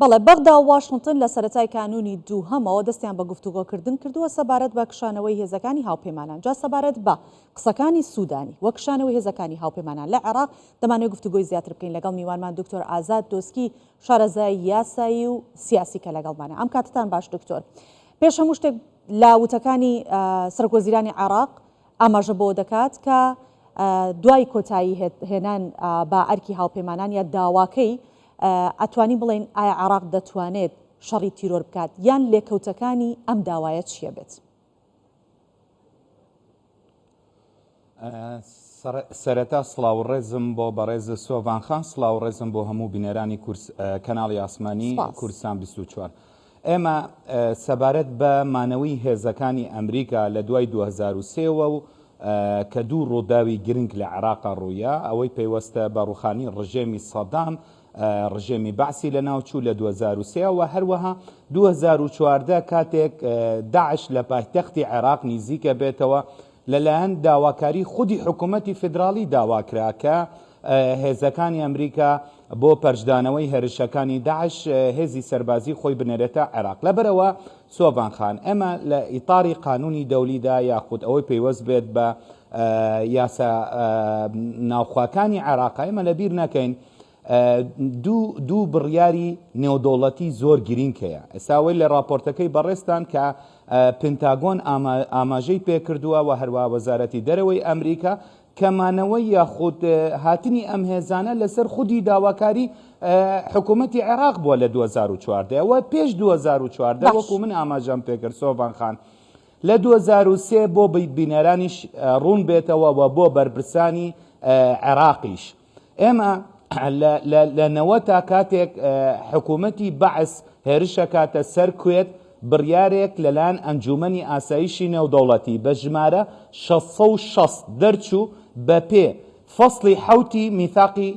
بەڵێ، بەغدا و واشنتن لە سەرەتای کانوونی دووهەمەوە دەستیان بە گفتوگۆکردن کردووە سەبارەت بە کشانەوەی هێزەکانی هاوپەیمانان. جا سەبارەت بە قسەکانی سوودانی و کشانەوەی هێزەکانی هاوپەیمانان لە عێراق، دەمانەوێت گفتوگۆی زیاتر بکەین لەگەڵ میوانمان دکتۆر ئازاد دۆسکی، شارەزای یاسایی و سیاسی کە لەگەڵمانە. ئەم کاتەتان باش دکتۆر. پێش هەموو شتێک لە وتەکانی سەرۆکوەزیرانی عێراق ئاماژە بەوە دەکات کە دوای کۆتایی هێنان بە ئەرکی هاوپەیمانان یا داواکەی ئەتوانین بڵێین ئایا عێراق دەتوانێت شەڕی تیرۆر بکات یان لێکەوتەکانی ئەم داوایە چییە بێت؟ سەرەتا سڵاو ڕێزم بۆ بەڕێز سۆڤان خان سڵاو ڕێزم بۆ هەموو بینەرانی کورس کەناڵی ئاسمانی کوردستان 24 ئێمە سەبارەت بە مانەوەی هێزەکانی ئەمریکا لە دوای 2023 وە و کە دوو ڕووداوی گرنگ لە عێراقا ڕوویا، ئەوەی پەیوەستە بە ڕووخانی ڕژێمی سەدام، ڕژێمی بەعسی لەناوچوو لە 2003 و هەروەها 2014 کاتێک داعش لە پایتەختی عێراق نیزیکە بێتەوە لەلایەن داواکاری خودی حکوومەتی فیدراڵی داواکرا کە هێزەکانی ئەمریکا بۆ پەرچدانەوەی هێرشەکانی داعش هێزی سەربازی خۆی بنێرێتە عێراق. لەبەرئەوە سۆڤان خان، ئێمە لە ئیتاری قانونی دەولیدا یاخود ئەوەی پەیوەست بێت بە یاسا ناوخواکانی عێراق ئێمە لەبیر نەکەین دوو بڕیاری نێودەوڵەتی زۆر گرینگ هەیە ئێستا ئەوەی لە راپۆرتەکەی بەڕێزتان کە پنتاگۆن ئاماژەی پێکردووە و هەروە وەزارەتی دەرەوەی ئەمریکا کە مانەوەی یاخود هاتنی ئەم هێزانە لەسەر خودی داواکاری حکوومەتی عێراق بووە لە 2014 وە پێش 2014 وەکو من ئاماژەم پێکرد سۆڤان خان لە 2003 بۆ بینەرانیش ڕوون بێتەوە و بۆ بەرپرسانی عێراقیش ئێمە لە نەوەتا کاتێک حکوومەتی بەعس هێرشەکاتە سەر کوێت بڕیارێک لەلایەن ئەنجوومەنی ئاسایشی نێودەوڵەتی بە ژمارە 660 دەرچوو بە پێ فەسڵی حەوتی میثاقی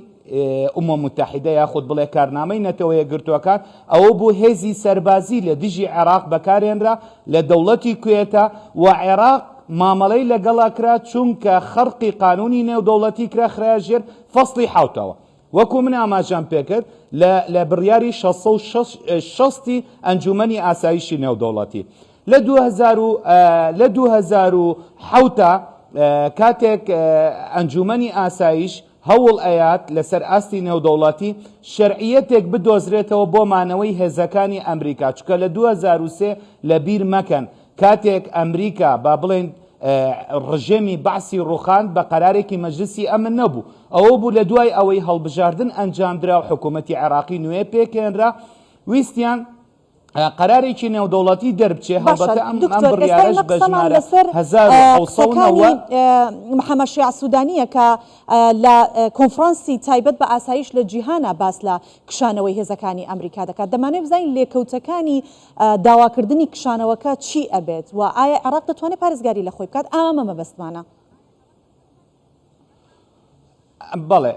ئومە موتەحیدە یاخود بڵێ کارنامەی نەتەوە یەکگرتووەکان ئەوە بوو هێزی سەربازی لە دژی عێراق بەکارهێنرا لە دەوڵەتی کوێتە و عێراق مامەڵەی لەگەڵا کرا چونکە خەرقی قانونی نێودەوڵەتی کرا خرایە ژێر فەسڵی حەوتەوە وەکو من ئاماژەم پێکرد لە لە بڕیاری 660 ی ئەنجومەنی ئاسایشی نێودەوڵەتی لە 2000 و لە 2007 کاتێک ئەنجومەنی ئاسایش هەوڵ ئەیات لەسەر ئاستی نێودەوڵەتی شەرعیەتێک بدۆزرێتەوە بۆ مانەوەی هێزەکانی ئەمریکا چونکە لە 2003 لە بیر مەکەن کاتێک ئەمریکا با بڵێین ڕژێمی بەعسی ڕوخاند بە قەرارێکی مەجلسی ئەمن نەبوو ئەوە بوو لە دوای ئەوەی هەڵبژاردن ئەنجامدرا و حکوومەتی عێراقی نوێ پێکهێنرا ویستیان قەرارێکی نێودەوڵەتی دەربچێ باشە هەڵبەتە ئەم ئەم دکتۆر ئێستا بڕیارەش ئێمە بە قسەمان ژمارە لەسەر 1790 قسەکانی محەمەد شیاع سوودانییە کە لە کۆنفرانسی تایبەت بە ئاسایش لە جیهانا باس لە کشانەوەی هێزەکانی ئەمریکا دەکات دەمانەوێت بزانین لێکەوتەکانی داواکردنی کشانەوەکە چی ئەبێت و ئایا عێراق دەتوانێت پارێزگاری لە خۆی بکات ئامە مەبەستمانە. بەڵێ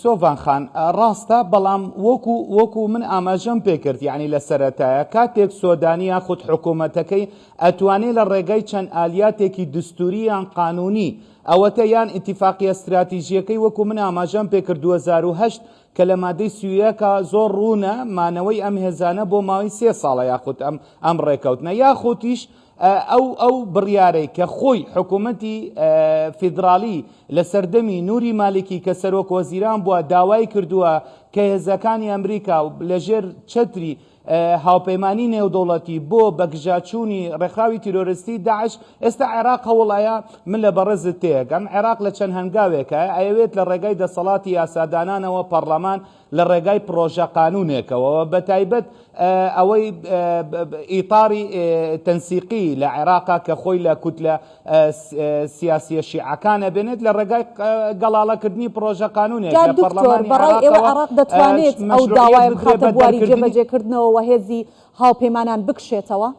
سۆڤان خان ڕاستە بەڵام وەکو وەکو من ئاماژەم پێکرد یعنی لە سەرەتایە کاتێک سۆدانی یاخود حکوومەتەکەی ئەتوانێ لە ڕێگای چەند ئالیاتێکی دستوری یان قانونی ئەوەتە یان ئیتیفاقیە ستراتیژیەکەی وەکو من ئاماژەم پێکرد 2008 کە لە مادەی سویەکە زۆر ڕوونە مانەوەی ئەم هێزانە بۆ ماوەی سێ ساڵە یاخود ئەم ئەم ڕێکەوتنە یاخودیش ئەو ئەو بڕیارەی کە خۆی حکوومەتی فیدراڵی لە سەردەمی نوری مالکی کە سەرۆک وەزیران بووە داوای کردووە کە هێزەکانی ئەمریکا لەژێر چەتری هاوپەیمانی نێودەوڵەتی بۆ بەگژاچوونی ڕێکخراوی تیرۆریستی داعش ئێستا عێراق هەوڵایە من لە بەڕێزت تێگەم عێراق لە چەند هەنگاوێکە ئەیەوێت لە ڕێگای دەسەڵاتی یاسادانانەوە پەڕلەمان لە ڕێگای پڕۆژە قانونێکەوە بە تایبەت ئەوەی ئیتاری تەنسیقی لە عێراقا کە خۆی لە کوتلە سیاسیە شیعەکان ئەبێنێت لە ڕێگای گەڵاڵەکردنی پڕۆژە قانونێک جا لە دکتۆر پەڕلەمانی بەڕای ئێوە عێراقەوە عێراق دەتوانێت ئەو مەشروعیەت داوایە بدرێ بخاتە بە بواری دەرکردنی جێبەجێکردنەوە و هێزی هاوپەیمانان بکشێتەوە؟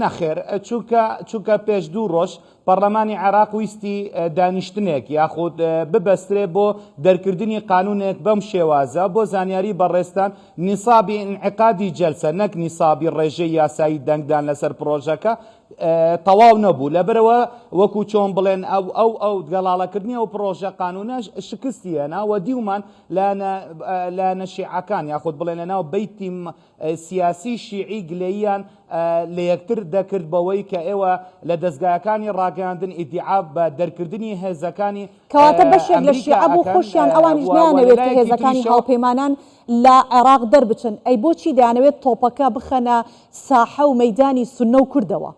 نەخێر چونکە چونکە پێش دوو ڕۆژ. پەڕلەمانی عێراق ویستی دانیشتنێک یاخود ببەسترێ بۆ دەرکردنی قانونێک بەم شێوازە، بۆ زانیاری بەڕێزتان نیسابی ئینعقادی جەلسە نەک نیسابی ڕێژەی یاسایی دەنگدان لەسەر پڕۆژەکە تەواو نەبوو، لەبەرئەوە وەکو چۆن بڵێن ئەو ئەو ئەو گەڵاڵەکردنی ئەو پڕۆژە قانونەش شکستی هێنا و دیومان لایەنە لایەنە شیعەکان یاخود بڵێن لەناو بەیتی سیاسی شیعی گلەییان لە یەکتر دەکرد بەوەی کە ئێوە لە دەزگایەکانی ڕاگەیاندن ئیدیعا بە دەرکردنی هێزەکانی کەواتە بەشێک لە ئەمریکا شیعە بوو ئەکەن خۆشیان ئەوانیش و لە نایانەوێت کە لایەکی هێزەکانی تریشەوە هاوپەیمانان لە عێراق دەربچن، ئەی بۆچی دەیانەوێت تۆپەکە بخەنە ساحە و مەیدانی سوننە و کوردەوە؟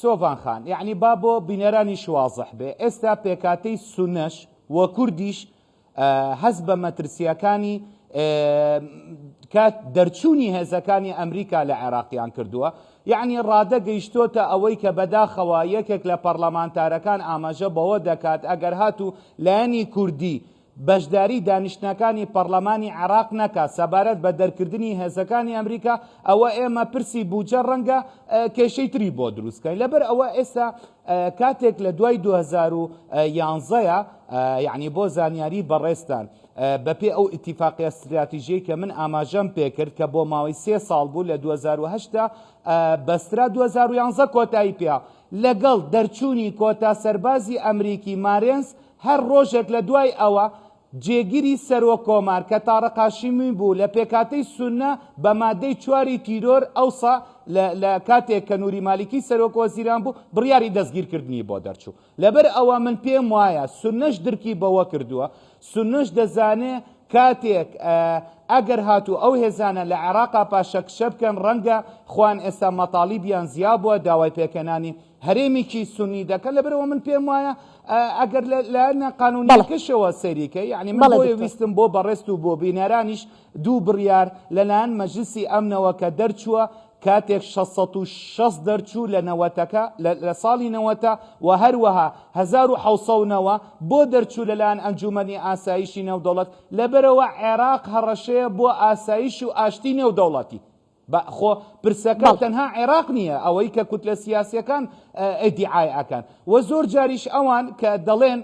سۆڤان خان، یەعنی با بۆ بینەرانیش وازح بێ، ئێستا پێکهاتەی سوننەش و کوردیش هەست بە مەترسییەکانی کات دەرچوونی هێزەکانی ئەمریکا لە عێراقیان کردووە، یەعنی ڕادە گەیشتۆتە ئەوەی کە بەداخەوە یەکێک لە پەڕلەمانتارەکان ئاماژە بەوە دەکات ئەگەر هاتوو لایەنی کوردی بەشداری دانیشتنەکانی پەڕلەمانی عێراق نەکات سەبارەت بە دەرکردنی هێزەکانی ئەمریکا، ئەوە ئێمە پرسی بوجە ڕەنگە کێشەی تری بۆ دروست کەین. لەبەر ئەوە ئێستا کاتێک لە دوای 2011 یەعنی بۆ زانیاری بەڕێزتان بەپێ ئەو ئیتیفاقیە ستراتیژیەی کە من ئاماژەم پێکرد کە بۆ ماوەی سێ ساڵ بوو لە 2008 تا بەسترا 2011 کۆتایی پێ لەگەڵ دەرچوونی کۆتا سەربازی ئەمریکی مارێنس هەر ڕۆژێک لە دوای ئەوە جێگری سەرۆک کۆمار کە تاڕق هاشمی بوو لە پێکهاتەی سوننە بە مادەی چواری تیرۆر ئەوسا لە لە کاتێک کە نوری مالیکی سەرۆک وەزیران بوو بڕیاری دەستگیرکردنی بۆ دەرچوو لەبەر ئەوە من پێم وایە سوننەش درکی بەوە کردووە سوننەش دەزانێ کاتێک ئەگەر هاتوو ئەو هێزانە لە عێراقا پاشەکشە بکەن ڕەنگە خۆیان ئێستا مەتاڵیبیان زیابووە داوای پێکهێنانی هەرێمیکی سونی دەکەن لەبەرئەوە من پێم وایە ئەگەر لە لایەنە قانونیەکەشەوە سەیری کەی یعنی من بۆیە ویستم بۆ بەڕێزت و بۆ بینەرانیش دوو بڕیار لەلایەن مەجلسی ئەمنەوە کە دەرچووە کاتێک 660 دەرچوو لە نەوەتەکە لە ساڵی نەوەتە و هەروەها 1990 بۆ دەرچوو لەلایەن ئەنجومەنی ئاسایشی نێودەوڵەت لەبەرەوە عێراق هەڕەشەیە بۆ ئاسایش و ئاشتی نێودەوڵەتی با خۆ پرسەکە بەڵێ. تەنها عێراق نییە ئەوەی کە کوتلە سیاسیەکان ئیدیعای ئەکەن و زۆر جاریش ئەوان کە دەڵێن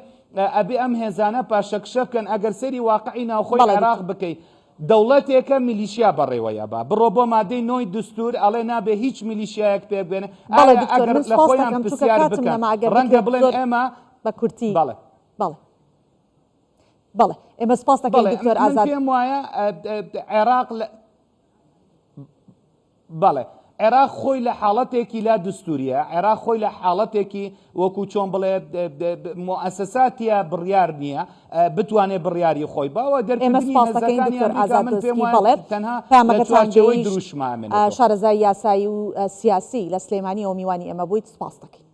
ئەبێ ئەم هێزانە پاشەکشە بکەن ئەگەر سەیری واقعی ناوخۆی بەڵێ عێراق دکتۆر. بکەی دەوڵەتێکە میلیشیا بەڕێوەی ئەبا بڕۆ بۆ مادەی نۆی دستور ئەڵێ نابێ هیچ میلیشیایەک پێک بێنێ بەڵێ ئایا دکتۆر ئەگەر من لە سوپاست خۆیان دەکەم چونکە پرسیار کاتم بکەن نەما ئەگەر ڕەنگە بکرێت بڵێن زۆر ئێمە بە کورتی بەڵێ. بەڵێ. بەڵێ ئێمە سوپاست دەکەین بەڵێ دکتۆر من ئازاد. پێم وایە عێراق لە بەڵێ عێراق خۆی لە حاڵەتێکی لا دستوریە عێراق خۆی لە حاڵەتێکی وەکو چۆن بڵێ موئەسەساتیە بڕیار نییە بتوانێ بڕیاری خۆی باوە ئێمە دەرکردنی سوپاس دەکەین هێزەکانی دکتۆر ئەمریکا ئازاد من پێم دۆسکی وایە بەڵێ تەنها لە پەیامەکەتان چوارچێوەی گەیشت دروشمە ئەمێنێتەوە. شارەزای یاسایی و سیاسی لە سلێمانیەوە میوانی ئێمە بوویت سوپاس دەکەین.